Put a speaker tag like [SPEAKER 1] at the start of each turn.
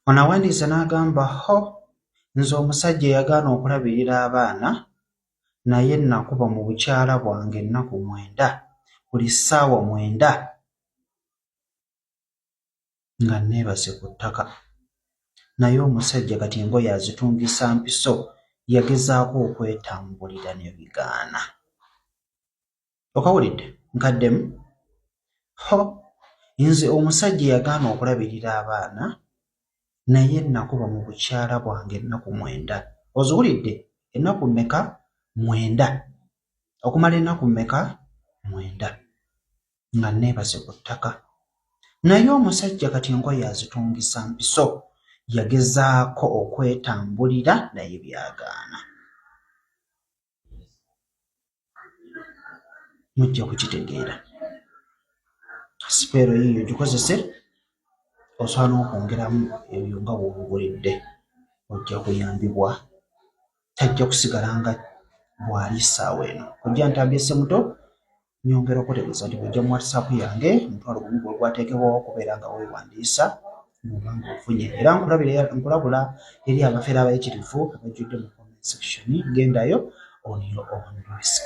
[SPEAKER 1] Ono awandiise n'agamba, Ho, nze omusajja eyagaana okulabirira abaana naye nakuba mu bukyala bwange ennaku 9, buli ssaawa 9 nga nneebase ku ttaka. Naye omusajja kati engoye azitungisa mpiso, yagezaako okwetambulira ne bigaana. Okawulidde? Nkaddemu. Ho, nze omusajja eyagaana okulabirira abaana naye nakuba mu bukyala bwange ennaku 9. Oziwulidde? Ennaku mmeka? 9. Okumala ennaku mmeka? 9. Nga nneebase ku ttaka. Naye omusajja kati engoye azitungisa mpiso, yagezaako okwetambulira naye byagaana. Mujja kukitegeera. Sipeero yiiyo gikozese, osobola n'okwongeramu ebyo nga bw'obiwulidde, ojja kuyambibwa, tajja kusigala nga bw'ali essaawa eno. Kojja Ntambi Ssemuto, nyongera okutegeeza nti bw'ojja mu WhatsApp yange 10,000 gwe gwateekebwawo okubeera nga weewandiisa bw'oba ng'ofunye. Era nkulabula eri abafere abayitirivu abajjudde mu comment section, gendayo on your own risk.